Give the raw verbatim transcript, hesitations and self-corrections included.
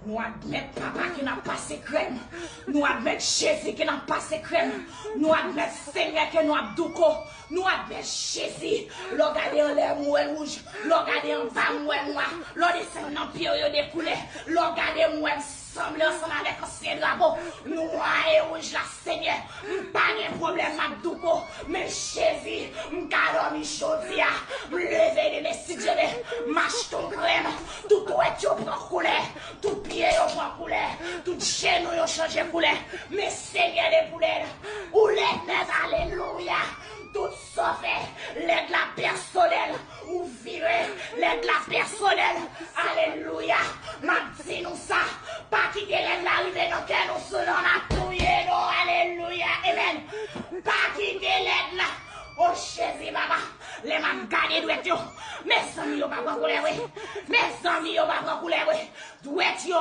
Nou admèt, Papa, ke n ap pase krèm. Nou admèt, Jezi, ke n ap pase krèm. Nou admèt, Senyè, ke nou ap douko. Nou admèt, Jezi. Lè w gade anlè m, ou wè wouj. Lè w gade anba m, ou wè nwa. Lè w desann nan pye w, yo de koulè. Lè w gade m, ou wè m sanble ansanm avèk ansyen drapo nwa e wouj la, Senyè. M pa gen pwoblèm, m ap douko. Men Jezi, m ka dòmi jodi a. M leve demen, si Dye vle. M achte yon krèm. Tout dwèt yo pran koulè. Tout pye yo pran koulè. Tout jenou yo chanje koulè. Men Senyè de koulè, ou lèd nèt, alelouya. Tout sa w fè, lèd la pèsonèl. Ou vire lèd la pèsonèl. Alelouya. M ap di nou sa. Pa kite lèd la rive nan kè nou, sinon n ap touye nou. Alelouya. Amen. Pa kite lèd la. O Jezi, papa. Lè m ap gade dwèt yo. Mezanmi, yo pa pran koulè vre. Mezanmi, yo pa pran koulè vre. Dwèt yo.